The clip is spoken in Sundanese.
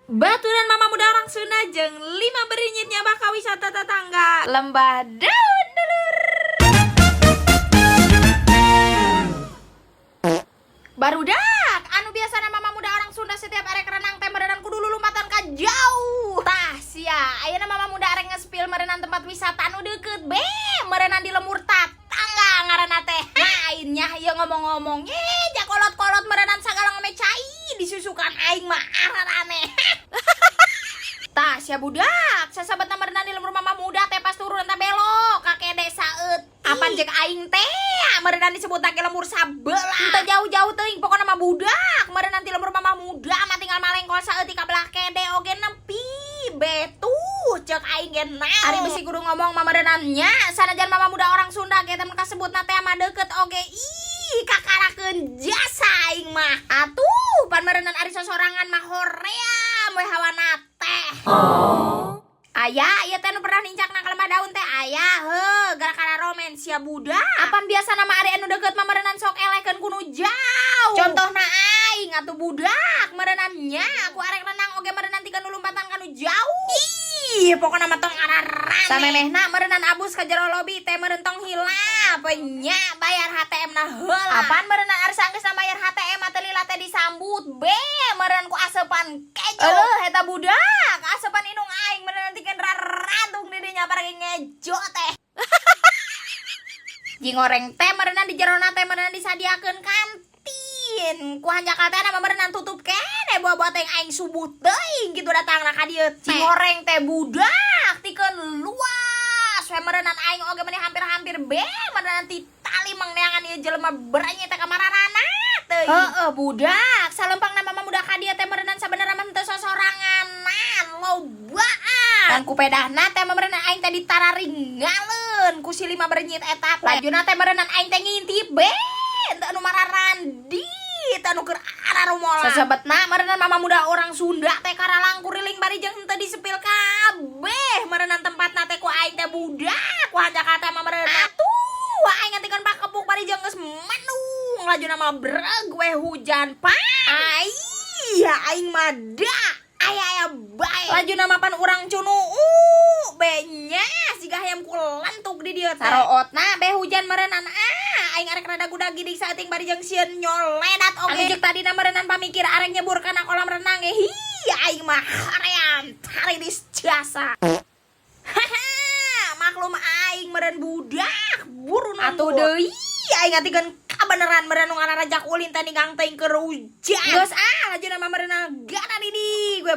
Baturan mama muda orang Sunda jeung lima berinyit nyaba ka wisata tetangga Lembah Daun, dulur. Barudak, anu biasana mama muda orang Sunda setiap arek renang teh meureunan kudu lulumpatan ka jauh. Tah sia, ayeuna mama muda arek nge-spill meureunan tempat wisata anu deukeut be, meureunan di lembur tatangga ngaranna teh. Lain nya ieu ngomong-ngomong, ye jakolot-kolot meureunan sagala ngome cai disusukan aing mah araraneh. Tah sia budak, sasabatna meureunan di lembur mama muda teh pas turun teh belok ka kede saeutik. Apan cek aing teh meureunan disebut ge lembur sabelah. Teu jauh-jauh teuing pokona mah budak, meureunan ti lembur mama muda mah tinggal malengkol saeutik ka belah kede oge nepi. Betuh cek aing ge naon. Ari bisi kudu ngomong mah meureunan nya, sanajan mama muda orang Sunda ge teh mun kasebutna teh mah deukeut oge ih kakarakeun jasa aing mah. Atuh pan meureunan ari sosorangan mah hoream we hawana teh. Aya, ieu teh nu pernah nincak na ka Lembah Daun teh aya, heuh, gara-gara romance sia budak. Apan biasana mah ari anu deukeut mah meureunan sok elehkeun ku nu jauh. Contohna aing atuh budak, meureunan nya aku arek renang oge meureunan tikeun nu lumpatan ka nu jauh. Ih, pokona mah tong ararame. Samemehna meureunan abus ka jero lobi teh meureun tong hilap nya bayar HTM na heula. Apan meureunan ari saenggeusna bayar HTM mah teu lila teh disambut be meureun ku aseupan kejo. Eueuh eta budak, aseupan indung aing meureun tikeun rarantung di dinya paragi ngejo teh. Jingoreng teh meureunan di jerona teh meureunnan disadiakeun kantin. Ku hanjakal teh mah meureunan tutup kene buah-buah teh aing subuh teuing kitu datangna ka dieu teh. Jingoreng teh budak tikeun luas we meureunan aing oge meni hampir-hampir be meureunan ti tali mangneangan ieu jelema beranya teh ka mararana teuing. Heeh budak, salempangna mama muda ka dieu teh meureunan sabenerna mah henteu sosoranganan, lobaan. Dan ku pedahna teh meureunan aing teh ditararingaleun ku si lima berenyit eta teh. Lajuna teh meureunan aing teh ngintip be henteu anu mararandi teh anu keur ararumola. Sasebetna meureunan mama muda orang Sunda teh karalang kuriling bari jeung henteu disepil kabeh meureunan tempatna teh ku aing teh budak ku hanjakal teh mah meureunna. Atuh aing ngatikeun pakepuk bari jeung geus mendung lajuna mah breg we hujan pan. Ai aing mah da aya aya bae. Lajuna mah pan urang cunuu be nya siga hayam kulentuk di dieu teh. Sarootna be hujan meureunnan ah aing arek rada gudag gidig saeuting bari jeung sieun nyoledat oge. Anu jeung tadina meureunnan pamikir arek nyebur kana kolam renang ge hi aing mah hoream taridis jasa. Haha, maklum aing meureun budak buru nunggu. Atuh deui aing ngatikeun kabeneran meureun nu ngaranna rajak ulin teh ninggang teuing keur hujan. Geus ah lajuna mah meureunna gana di gue.